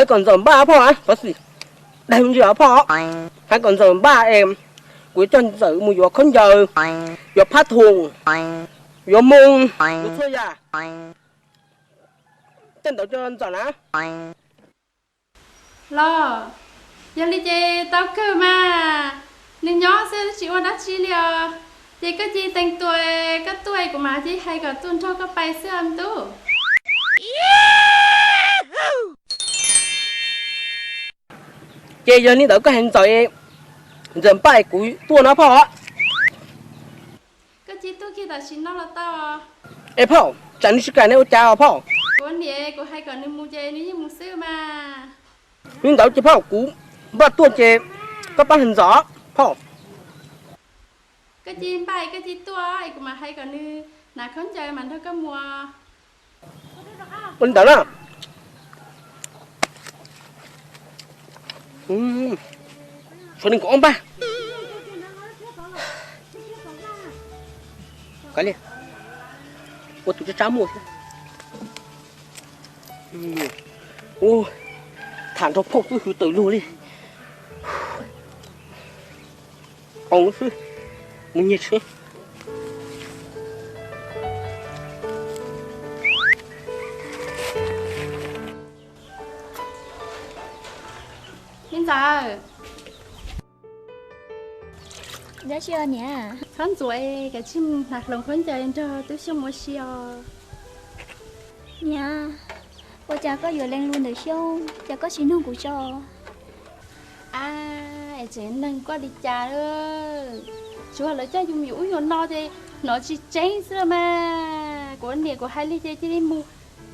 Hais kom Ntxawm npaj phauj, qhov xwm dag ntsia phauj. Hais kom Ntxawm npaj es kuv yuav coj Ntxawm mus yuav khaub ncaws, yuav phab thoom, yuav moo, yuav txhua yam. Tej ntawd coj Ntxawm na. Los, yog li ces tau kawg mas, nws nyob xwb tsis ua dab tsi li os. Ces koj cia li teev tus koj tuaj, kuv mam cia li hais kom tuaj nrog koj pais xwb me tub. Ces yog li ntawd koj hais Ntxawm, Ntxawm npaj kuv tuaj no phauj. Koj cia li tuaj kiag tam sim no los tau. Es phauj, tsam nws tsis kam ne ua cas os phauj? Kuv niam kuv hais kom nws mus ces nws yeej mus xwb mas. Li ntawd ces phauj kuv npaj tuaj ces koj pab hais Ntxawm phauj. Koj cia li npaj koj cia li tuaj es kuv mam hais kom nws hnav khaub ncaws mam nrog koj mus. Ua li ntawd na. Suav nees nkaum ob npaj. Kav liam, ua tus tsab tsab muaj thiab. Tham nrog phauj twb hwv tawm luag li. Au xwb, mus nyiag tsheb. Me ntxawm, dab tsi os niam? Txhob ntxuav, kav tsij hnav hloov khaub ncaws nrog tub Xyooj ua si os. Niam, ua cas koj yuav lees lus ntawm Xyooj, cas koj tsis nug kuv tso? A, es tseem neeg koj li cas lawm? Tsuas lawv coj yus mus yuav ub yuav no ces hnov tsis tseeb xwb los mas. Kuv niam kuv hais li ces cia li mus,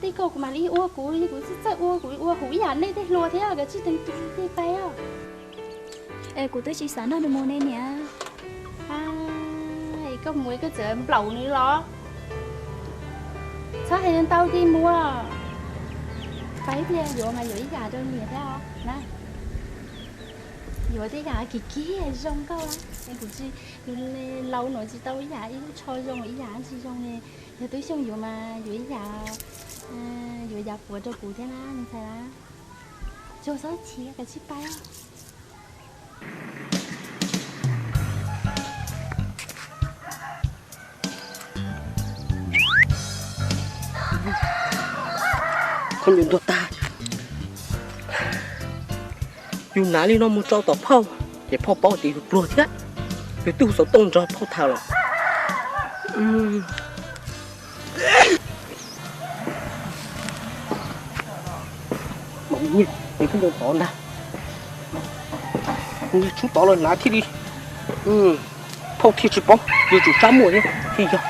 tej ko kuv mam li ua, kuv kuv txawj txawj ua, kuv ua huv ib yam nej tej hluas thiab, kav tsij teev tus tig pais os. Es kuv twb tsis xav nrog nws mus ne niam. Koj mus koj txawm nplaum nws los? Txhob hais ntau cia li mus. Pais ib pliag yuav mas yuav ib yam rau niam thiab os na. Yuav tej yam kim kim zoo nkauj. Kuv tsis, yus laus no tsis tau ib yam ib lub tsho zoo ib yam tsis zoo li. Yog tub Xyooj yuav mas yuav ib yam, yuav yav puav rau kuv thiab na me ntxhais na. Tsuas txhob chim, kav tsij pais. Khaub ncaws ntuag tag, yus hnav li no mus rau tom phauj, ces phauj paub tias yus pluag thiab, yus twb hu xov tooj nrog phauj tham lawm. Nyiag tshub tod ntag, nyiag tshub tod los hnav thiaj li, phauj thiaj tsis paub, yuav tsum tsab muaj thiab thiaj yog.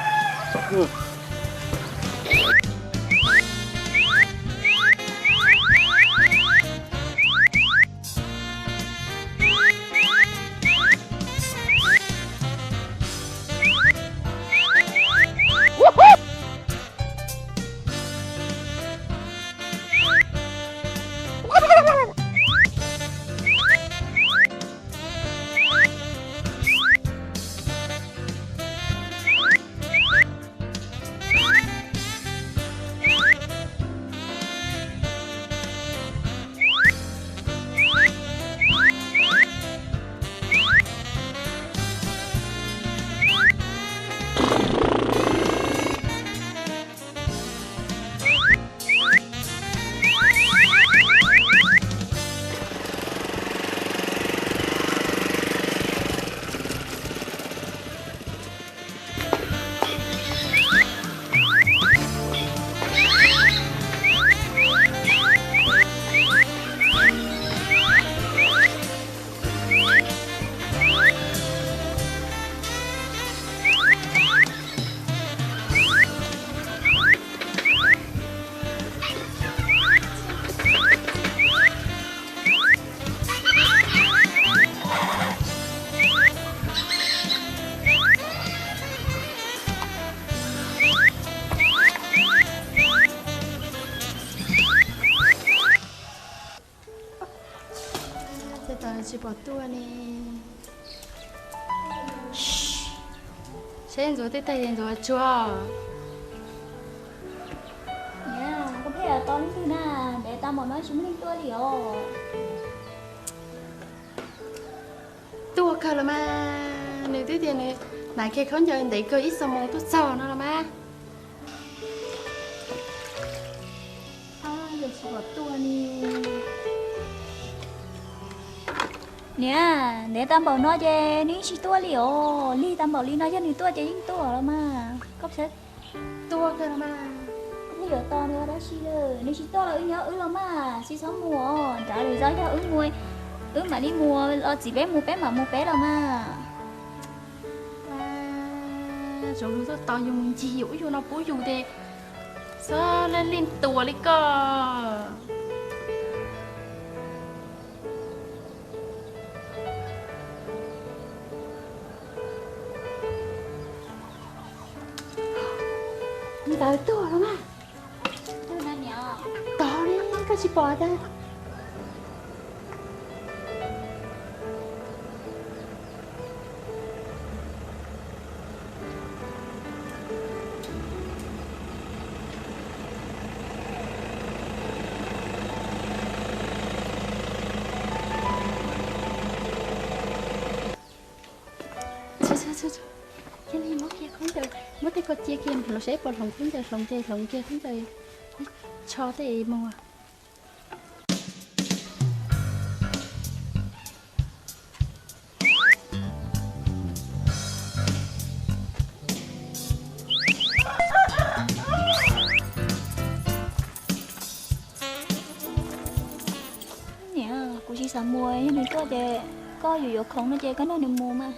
Tej tau tsis pom tuaj ne. Saib ntxuav tej tag ntxuav tsuag. Niam, koj pheej to leej twg na, ntev Tam npaum no tsis muaj neeg tuaj li os. Tuaj kawg los mas, nws twb tias nws hnav kiag khaub ncaws ntev kawg ib xuab moos tuaj txog no los mas. Niam, ntev tau npaum no ces nws yeej tsis tuaj li os. Lig tau npaum li no yog nws tuaj ces yeej tuaj los mas. Koj pheej tuaj kawg los mas. Koj pheej yuav tos nws ua dab tsi lawm? Nws tsis tuaj los wb nyob wb los mas, tsis txhob mus os. Nrad lwm zaus yog wb mus, wb mam li mus, los txim peb mus peb mam mus peb los mas. Zoo li tuaj tos yus mus ncig yus ub yus no pub yus ces txhob leej leej tuas li koj. Ntawd tuaj los mas. Tog li koj tsis pom tias. Cia li muab kiag khaub ncaws, muab tej ko cia kiag los saib puas hloov khaub ncaws, hloov ces hloov kiag khaub ncaws ib tsho tej mus. Niam, kuv tsis xav mus, yog nws tuaj ces koj yuav yuav khoom no ces koj nrog nws mus mas.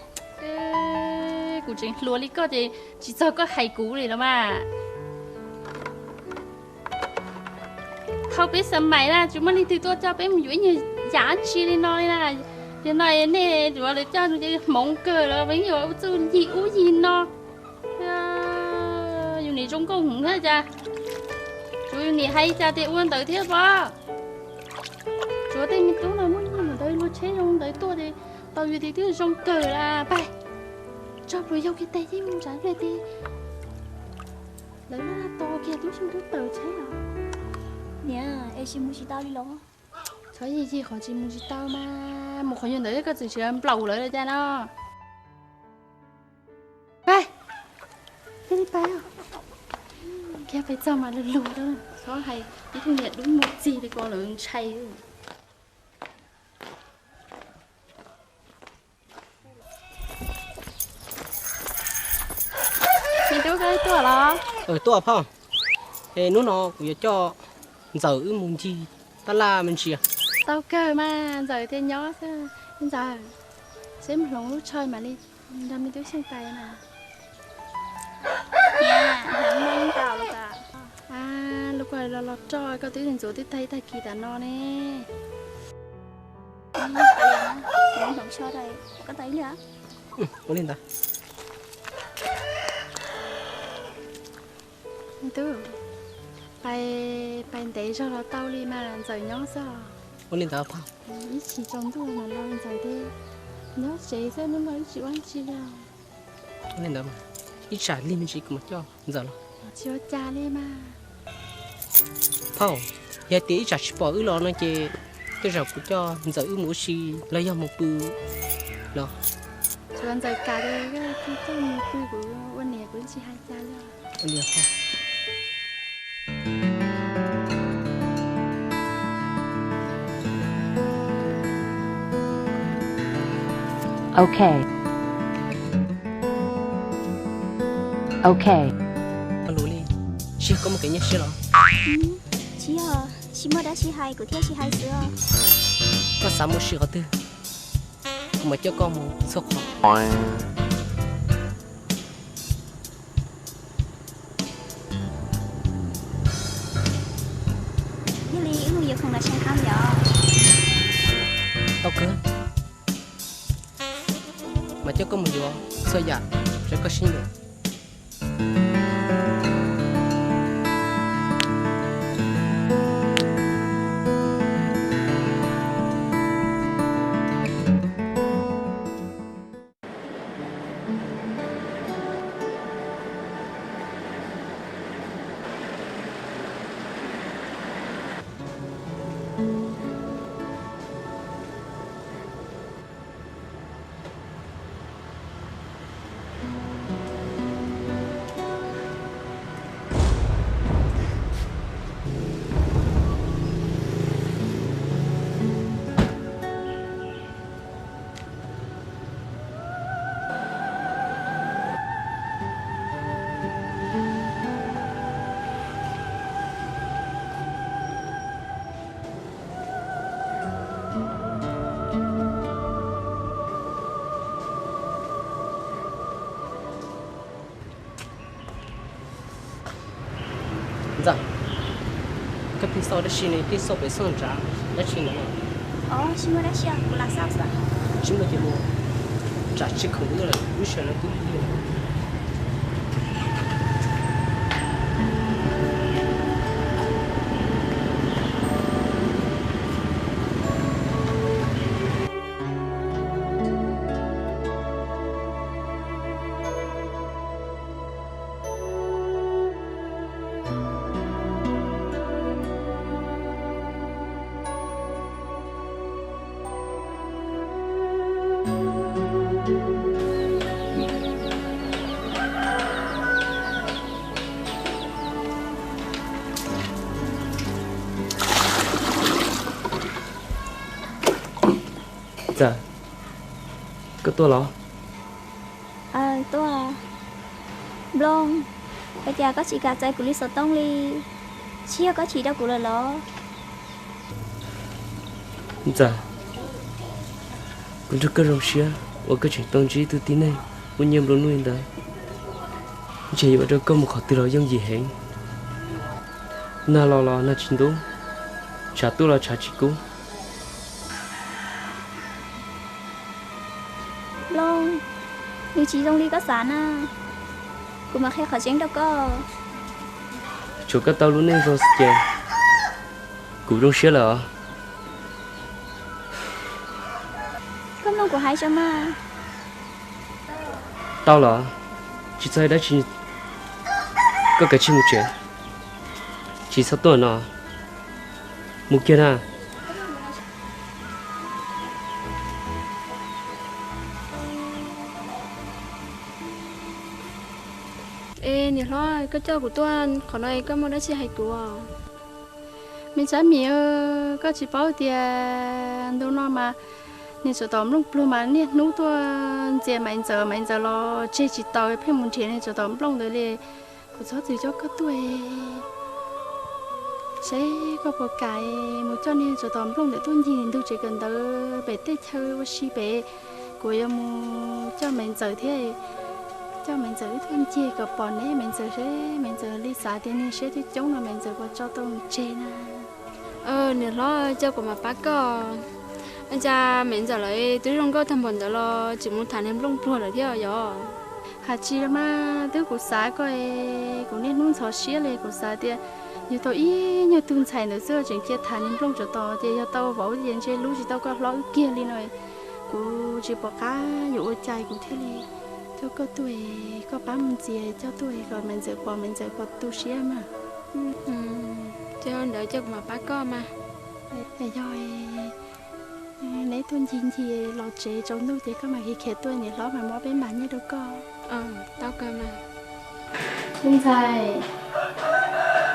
Kuv tseem hluas li koj ces tsis txog koj hais kuv li los mas. Thaum peb xav mais na tsis muaj leej twg tuaj coj peb mus yuav ib nyuag yam dab tsi li no li na. Yog no nej yuav lawv coj ces hmoov kawg los peb yuav txuj yig ub yig no. Yus niam zoo nkauj heev thiab cas, tsuav yus niam hais cas tias ua ntawd thiab pob. Tsuav tej me tub no muaj nyiaj mus ntawd luag tsheb zoo ntawd tuaj ces tau yus tias twb zoo kawg las pais. Tso pluas yau kiag tes yeej mus tsav pliag tes lawv laj laj tos kiag tub xyoo tub tawm tsheb os. Niam, es tsis mus tsis tau li los? Txhob yig yig qhov tsis mus tsis tau mas, mus qhov nyuag ntawd koj txawm tsis nplaum lawv li cas no. Pais, cia li pais os. Kiag pais txog mas lug lug, txhob hais ib tug niam dub mus txig li ko lawv ntshai. Me tub, koj tuaj los? Tuaj phauj. Es hnub no kuv yuav coj Ntxawm wb mus ncig tab laj me ntsis. Tau kawg mas, Ntxawm tias nyob xwb. Ntxawm, seb mus hloov lub tsho mam li nrog me tub Xyooj pais na. Lub ko los los roj koj twb ntxuav twb tag ib tag kis tas no ne. Hloov tsho, koj tau ib lig. Ua li ntawd. Tub, pais, pais ntev zog los tau li mas Ntxawm nyob xwb. Ua li ntawd phauj. Ib chim tsaus ntuj mam los Ntxawm thiab. Nyob tsev xwb hnub no ib tsis ua dab tsi li. Ua li ntawd mas, ib tsam lig me ntsis kuv mam coj Ntxawm los. Tsis ua cas li mas. Phauj, yog tias ib tsam tsis pom wb los no ces tej zaum kuv coj Ntxawm wb mus ua si los yog mus pw los. Tsuav Ntxawm kam tias koj coj mus pw kuv ua niam kuv tsis hais cas li. Ua li phauj. Ok. Ok. Ua li, tsis yog koj muaj kev nyuaj siab los? Tsis yog, tsis muaj dab tsi hais kuv thiaj tsis hais xwb. Koj xav mus ua si qhov twg, kuv mam coj koj mus txhua qhov. Yog li wb mus yuav khoom los tseem qab yom? Tau kawg. Mas coj koj mus yuav txhua yam raws koj siab nyiam. Ntxawm, koj pheej xauj dab tsi ne, pheej xauj pem xauj nrad dab tsi na? Tsis muaj dab tsi, kuv lam xauj xwb. Tsis muaj ces mus, tsam tsis khoom lawm, lub sij hawm no twb lig. Ntxawm, koj tuaj los? Tuaj. Nplooj, ua cas koj tsis kam txais kuv li xov tooj li? Tsis yog koj chim rau kuv lawm los? Ntxawm, kuv nrog koj zoo siab uas koj tseem tau ntsib tus tib neeg muaj nyiaj nplua nuj li ntawd. Ntshe yuav ua rau koj mus qhov twg los yooj yim heev. Nag los los nag tsis ntub, tshav tuaj los tshav tsis kub. Nplooj, nws tsis zoo li koj xav na. Kuv mam qhia qhov tseeb rau koj. Tsuav koj tau lub neej zoo xwb ces kuv zoo siab lawm os. Koj mloog kuv hais tso mas. Tau los, tsis txhob hais dab tsi, koj kav tsij mus tsev, tsis txhob tuaj no, mus kiag na. Es niam hlob, koj coj kuv tuaj qhov no koj muaj dab tsi hais kuv? Me Tsab Mim, koj tsis paub tias ntu no mas niag tsov tom Nplooj pluag mas niaj hnub tuaj ntxias Maiv Ntxawm, Maiv Ntxawm los tseg tsis taus, pheej mus nrhiav niag tsov tom Nplooj ntawd li. Kuv txhob txwm coj koj tuaj, seb koj puas kam mus coj niag tsov tom Nplooj ntawd tuaj ncig ntug tsev kawm ntawv pem teb chaws ua si pem. Kuv yuav mus coj Maiv Ntxawm thiab, coj Maiv Ntxawm wb tuaj ncig kom pom neb Maiv Ntxawm seb Maiv Ntxawm li xav tias niag siab coob coob no Maiv Ntxawm puas tso tau mus tseg na. Niam hlob, coj kuv mam pab koj. Cas Maiv Ntxawm lawv twb zoo nkauj tag npaum ntawd los tseem mus tham niag Nplooj pluag lawm thiab yog? Hais tsis mas twb kuv xav koj, kuv niaj hnub ntxhov siab li, kuv xav tias yug tau ib nyuag tug ntxhais ntawd xwb tseem cia tham niag Nplooj tsov tom, ces yog tau vauv ces ntshe hlub tsis tau koj hlob wb kiag li no. Kuv tsis pom qab yuav ua cas kuv thiaj li coj koj tuaj, koj pab mus ntxias coj tuaj kom Maiv Ntxawm pom Maiv Ntxawm puas tu siab mas. Ntawd coj kuv mam pab koj mas. Yog neb tuaj ncig ncig los tsev tsaus ntuj ces koj mam khiav khiav tuaj, niam hlob mam muab peb npam nyiaj rau koj. Tau kawg mas. Me ntxhais,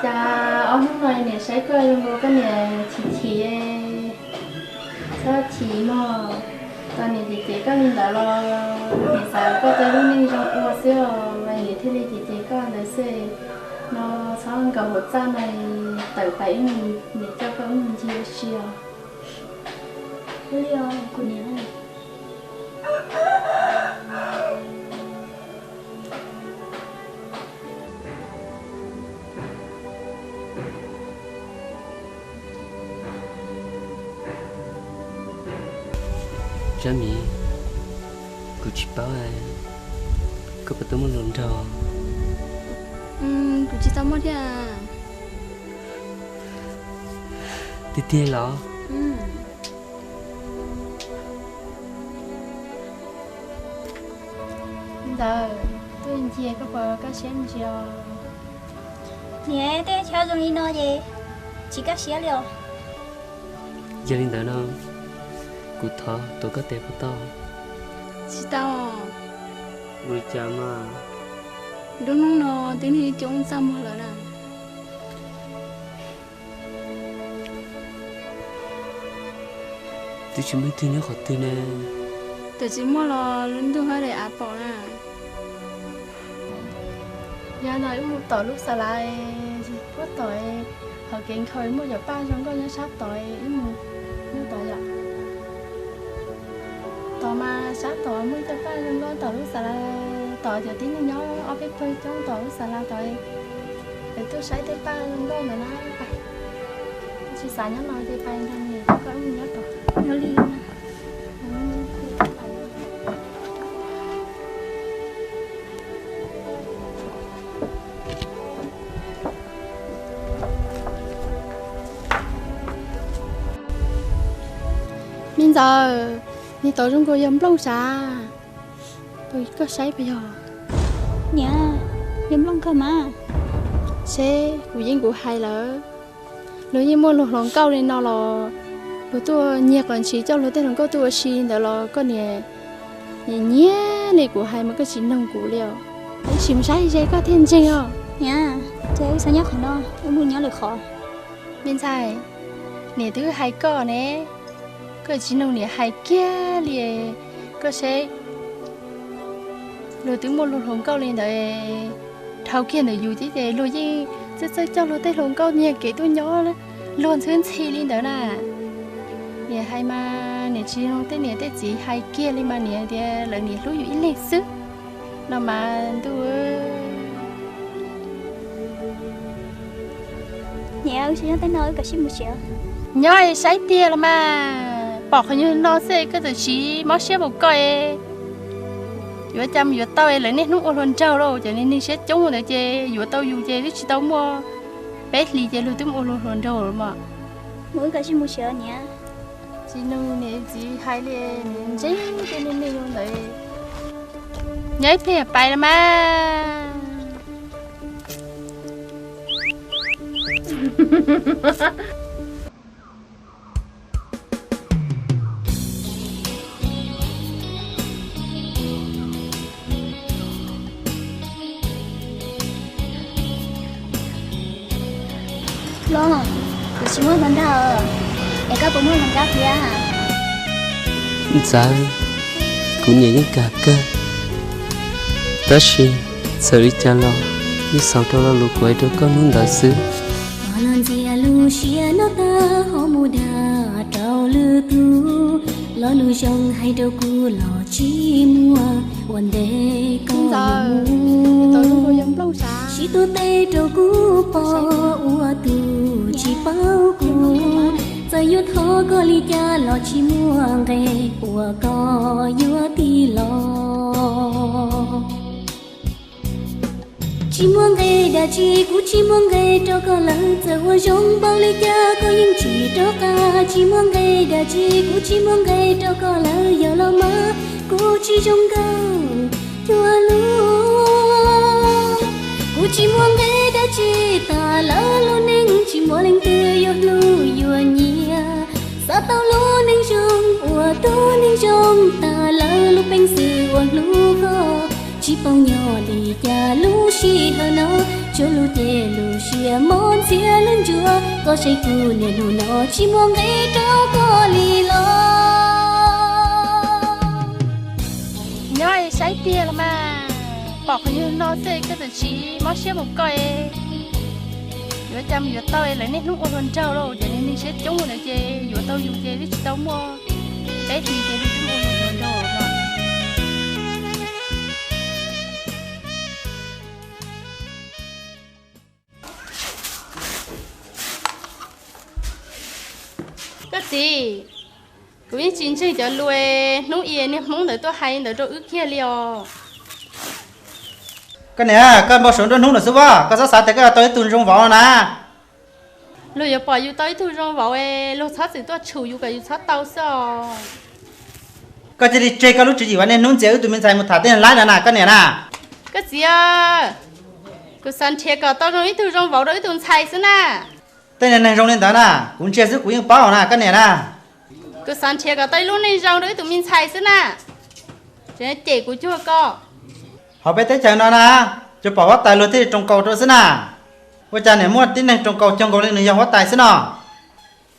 cas ob hnub no niam saib koj zoo nkaus koj niam chim chim, txhob chim mog. Tau niam cem cem koj li ntawd los niam xav koj tau lub neej zoo ua xwb os, niam thiaj li cem cem koj ntawd xwb. No txhob nkaum hauv txaj no, tawm pais wb mus, niam coj koj wb mus ncig ua si os. Ua li os kuv niam. Tsab Mim, kuv tsis paub koj puas tau muaj hluas nraug. Kuv tsis tau muaj thiab. Tiag tiag los? Ntxawm, tuaj ncig koj puas kaj siab me ntsis os? Niam, tej chaw zoo li no ces tsis kaj siab li os. Yog li ntawd no, kuv thov tuav koj tes puas tau? Tsis tau. Ua li cas mas? Lub hnub no twb niaj coob txaj muag lawm na. Twb tsis muaj ib tug nyob qhov twg ne. Twb tsis muaj los lub ntuj hab daim av pom na. Yog no wb mus tom lub xa las puag tom, hauv kev nkhaus muaj cov paj zoo nkauj nyob sab tod, wb mus nyob tod yom. Tod mas sab tod muaj ib co paj zoo nkauj tom lub xa las tod, cov tib neeg nyob ob peb pawg coob tom lub xa las tod. Lawv tuaj saib tej paj nkauj ntawd na. Tsis xav nyob no ces pais nrog niam koj mus nyob tod. Ua li. Me ntxawm, niag tod zoo nkaus yog Nplooj sav. Koj saib puas yog? Niam, yog Nplooj kawg mas. Seb, kuv yeej kuv hais lawm, luag yeej muaj luag hluas nkauj li no los luag tuaj nyiag qos ntshis coj luag tej hluas nkauj tuaj ua si ntawd los koj niam nyiam nyiam li kuv hais mas koj tsis noog kuv li os. Tab sis mus saib ze koj thiaj ntseeg os. Niam, ces wb txhob nyob qhov no, wb mus nyob lwm qhov. Me ntxhais, niam twb hais koj ne, koj tsis noog niam hais kiag li. Koj seb, luag twb muaj luag hluas nkauj li ntawd, dhau kiag ntawm yus thiab ces luag yeej txawj txawj coj luag tej hluas nkauj nyiag kev tuaj nyob luag ntxhwb ntxhi li ntawd na. Niam hais mas niam tsis noog tej niam tej txiv hais kiag li mas niam tias lawv niam hlub yus ib leeg xwb no mas ntuj. Niam, wb tsis nyob tej no, wb kam sib mus tsev. Nyob saib tiag los mas, pom qhov nyuag no xwb koj txawm siv mob siab mus koj. Yuav cas mus yuav tau lawv niaj hnub ua hluas nraug lauj, cov neeg siab coob ntawd ces yuav tau yus ces twb tsis tau muaj peb hlis ces luag twb mus ua hluas hluas nraug lawm mas. Mus wb kam sib mus tsev niam. Tsis noog niam txiv hais li, niam ntseeg tej neeg neeg ntawd. Nyob ib pliag pais los mas. Los, kuv tsis muaj hluas nraug, es koj puas muaj hluas nkauj thiab? Ntxawm, kuv niam yeej kawg kawg, tab sis txawm li cas los yeej xaus rau lo lus kuv hais rau koj hnub ntawd xwb. Los ntxias lub siab no tag ho mus dag rau lwm tus, lo lus zoo hais rau kuv los tsis muaj ua ntej koj mus. Sib tuav tes rau kuv pom ua tus tsis paub kuv, txawm yuav thov koj li cas los tsis muaj nqe uas koj yuav tig los. Tsis muaj nqe dab tsi kuv tsis muaj nqe rau koj lawm, txawm ua zoo npaum li cas koj yeej tsis rov qab. Tsis muaj nqe dab tsi kuv tsis muaj nqe rau koj lawm, yog los mas kuv tsis zoo nkauj cuag luag. Kuv tsis muaj nqe dab tsi, tas lawm lub neej tsis muaj leej twg yuav hlub yuav nyiam. Xav tau lub neej zoo ua tus neeg zoo, tas lawm lub peev xwm uas hlub koj. Tsis paub nyob li cas lub sij hawm no, tsuas lub cev lub siab mob ntxiag lub ntsej muag. Koj saib kuv niaj hnub no tsis muaj nqe rau koj li los. Nyob saib tiag los mas, pom qhov nyuag no xwb koj txawm siv mob siab mus koj. Yuav cas mus yuav tau lawv niaj hnub ua hluas nraug lauj, cov neeg siab coob ntawd ces yuav tau yus ces twb tsis tau muaj peb hlis ces twb mus ua hluas nraug lawm. Koj txiv, kuv yeej tsis ntseeg cov lus hnub i niag Hmoob ntawd tuaj hais ntawd rau wb kiag li os. Koj niam, koj npau suav nruab hnub lawm xwb as, koj txhob xav tias koj yuav tau ib tug zoo vauv no na. Luag yuav pom yus tau ib tug zoo vauv, luag txhob txwm tuaj tshum yus kom yus txhob tau xwb os. Koj cia li tseg koj lub tswv yim uas niaj hnub ntxias wb tus me ntxhais mus tham tej laib no na koj niam na. Koj txiv, kuv xav nrhiav kom tau zoo ib tug zoo vauv rau wb tus ntxhais xwb na. Tej neeg zoo li ntawd na, kuv ntsia xwb kuv yeej paub na koj niam na. Kuv xav nrhiav kom tau ib lub neej zoo rau wb tus me ntxhais xwb na. Tseem cem kuv cuag koj. Hauv peb teb chaws no na, tsuas pom huab tais luag thiaj roos kaus rau xwb na. Ua cas niam muaj tib neeg roos kaus cuag nkaus li nws yog huab tais xwb no?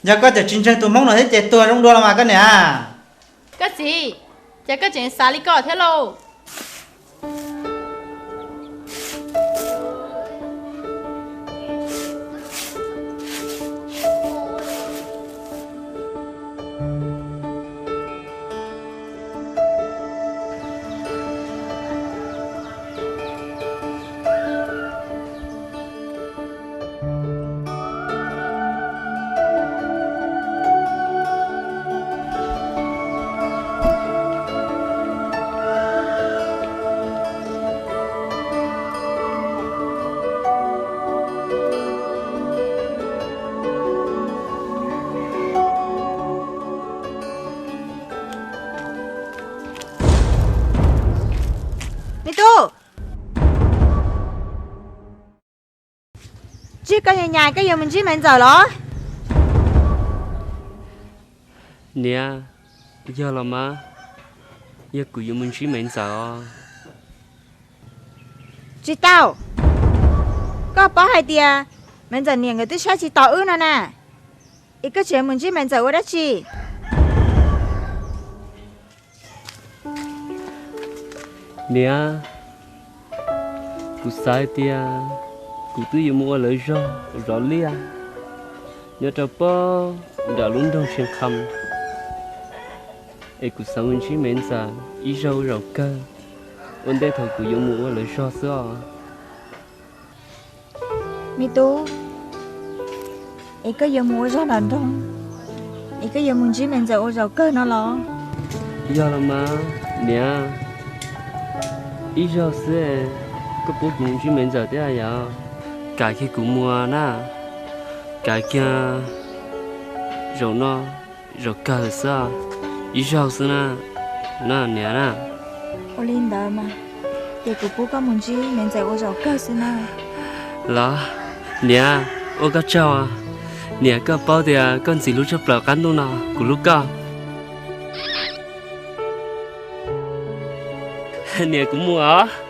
Yog koj tseem tsis ntseeg tus Hmoob no thiab ces tuag zoo dua los mas koj niam. Koj txiv, ces koj tseem xav li ko thiab lauj. Tsis, koj nyas nyas koj yuav mus ntsib Maiv Ntxawm los? Niam, yog los mas, yog kuv yuav mus ntsib Maiv Ntxawm os. Tsis tau. Koj paub hais tias Maiv Ntxawm niam nkawd twb saib tsis taus wb no na, es koj tseem mus ntsib Maiv Ntxawm ua dab tsi? Niam, kuv xav hais tias kuv twb yuav mus ua lawv zog zov liaj nyob rau pob nram lub nroog Tshee Kham, es kuv xav mus ntsib Maiv Ntxawm ib zaug ua zaum kawg ua ntej thaum kuv yuav mus ua lawv zog xwb os. Me tub, es koj yuav mus ua zog nram nroog, es koj yuav mus ntsib Maiv Ntxawm ua zaum kawg no los? Yog los mas, niam, ib zaug xwb, koj pub kuv mus ntsib Maiv Ntxawm thiab yom? Kav kiag kuv mus na, kav kiag zaum no zaum kawg xwb, ib zaug xwb na, na niam na. Ua li ntawd mas, ces kuv pub koj mus ntsib Maiv Ntxawm ua zaum kawg xwb na. Los, niam, ua koj tsaug. Niam, koj paub tias koj ntxiv lub tshaj plaws qab ntuj no kuv hlub koj. Niam, kuv mus os.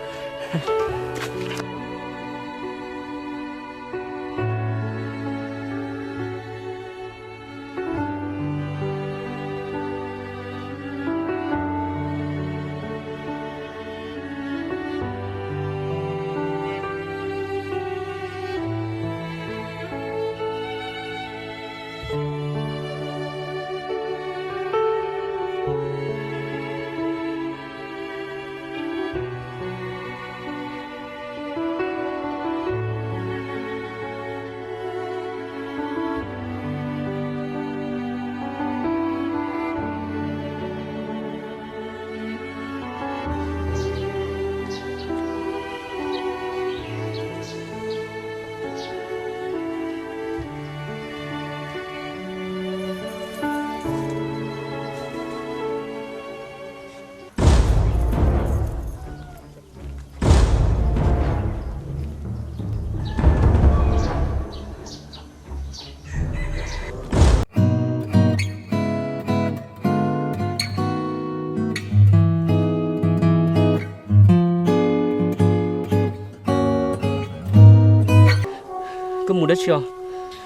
Koj mus dab tsi os?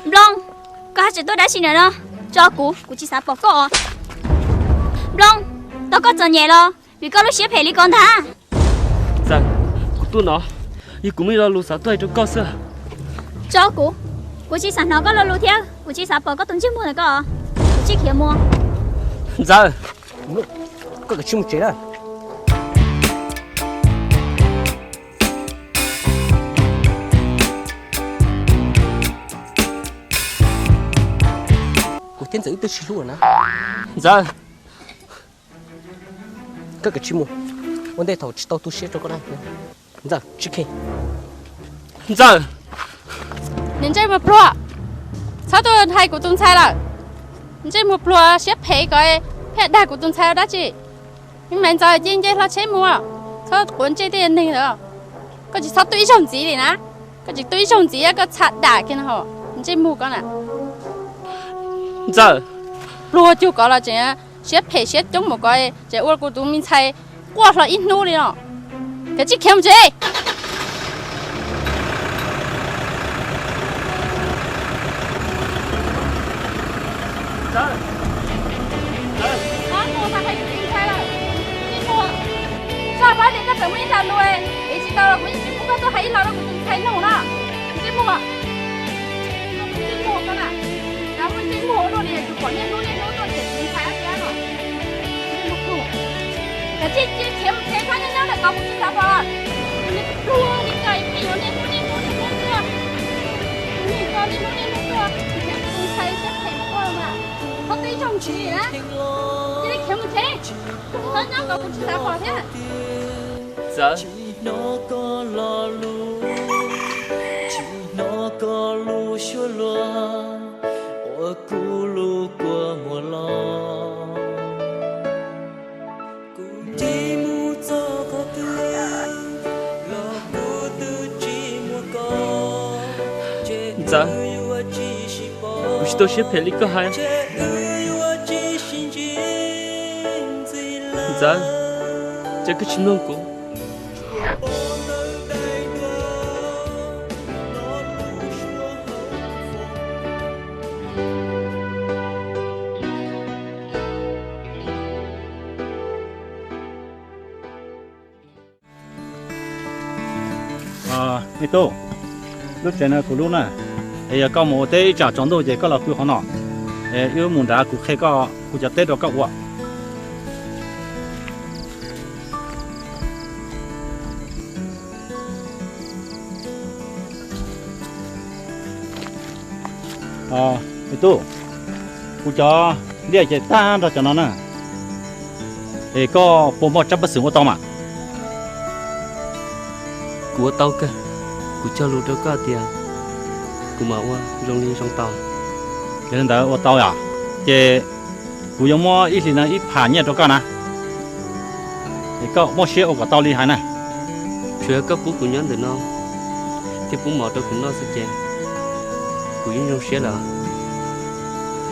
Nplooj, koj haj tseem tuaj dab tsi ntawm no? Tso kuv, kuv tsis xav pom koj os. Nplooj, tau koj txom nyem los vim koj lub siab phem li ko ntag. Ntxawm, kuv tuaj no, yog kuv muaj ib lo lus xav tuaj hais rau koj xwb. Tso kuv, kuv tsis xav hnov koj lo lus thiab kuv tsis xav pom koj tus ntsej muag ntawm koj. Kuv tsis khiav mus. Ntxawm, koj kav tsij mus tsev na. Kuv thiab Ntxawm wb twb tsis hlub na. Ntxawm, koj kav tsij mus, ua ntej thaum tsis tau tu siab rau koj na. Ntxawm, tsis khe. Ntxawm. Niag ntsej muag pluag, txhob tuaj hais kuv tus ntxhais lawm. Ntsej muag pluag siab phem ko, pheej dag kuv tus ntxhais ua dab tsi? Maiv Ntxawm cia nce hlo tsheb mus, txhob quav ntsej tej neeg ntawd. Koj tsis txhob tuaj ib zaug ntxiv li na. Koj tsis tuaj ib zaug ntxiv koj txha dam kiag no, ntsej muag ko na. Ntxawm, pluag cuag ko los tseem siab phem siab coob mus ko, tseem ua kuv tus me ntxhais quaj hlo ib hnub li no. Kav tsij khiav mus tsev. Ntxawm, Ntxawm, koj mus xav hais kuv tus ntxhais lawm. Ntsej muag, koj paub tias koj tseem muaj ib nta lus es tsis tau los kuv yeej tsis pub koj tuaj hais ib los rau kuv tus ntxhais mloog na. Ntsej muag, ntsej muag koj na, cas muaj ntsej muag ua luaj li, tsuas pom niaj hnub niaj hnub tuaj cem kuv tus ntxhais dab tsi no. Ntsej muag pluag. Kav tsij cia khiav mus tsev, koj nyob nyob ntawm ko kuv tsis xav pom lawm. Pluag li cas pheej yuav niaj hnub niaj hnub niaj hnub tuaj. Niaj hnub niaj hnub tuaj, kuv tus ntxhais siab phem tuaj mas. Txhob tuaj ib zaug ntxiv na. Cia li khiav mus tsev. Koj nyob ko kuv tsis xav pom thiab. Txawm. Tsis hnov koj lo lus, tsis hnov koj lub suab luag, ua kuv lub kua muag los. Kuv ntsib mus txog qhov twg los kuv twb tsis muaj koj, ces Ntxawm, kuv tsis tau siab phem li koj hais. Ntxawm, cas koj tsis mloog kuv? Me tub, lub tsev no kuv lub na, es yog koj mus ua teb ib tsam tsaus ntuj ces koj los pw qhov no, es wb mus nrad kuv qhia koj kuv cov teb rau koj ua. Me tub, kuv cov liaj ces tag nrho cov no na, es koj puas muaj tsab paj xwm ua tau mas? Kuv ua tau kawg, kuv cog lus rau koj tias kuv mam ua zoo li zoo tau. Yog li ntawd ua tau yom, ces kuv yuav muab ib hlis no ib phav nyiaj rau koj na, es koj muaj siab ua kom tau li hais na. Tsuas yog koj pub kuv nyob ntawm no thiab pub mov rau kuv noj xwb ces kuv yeej zoo siab lawm.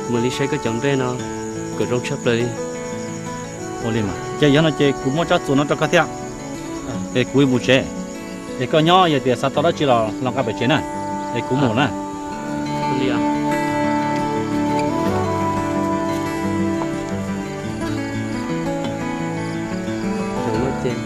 Mus li saib koj cov nplej no kom zoo tshaj plaws li. Ua li mas ces yog no ces kuv muab tsab txuas no rau koj thiab, es kuv mus tsev, es koj nyob yog tias xav tau dab tsi los los nqa pem tsev na, es kuv mus na. Ua li os. Zoo no ces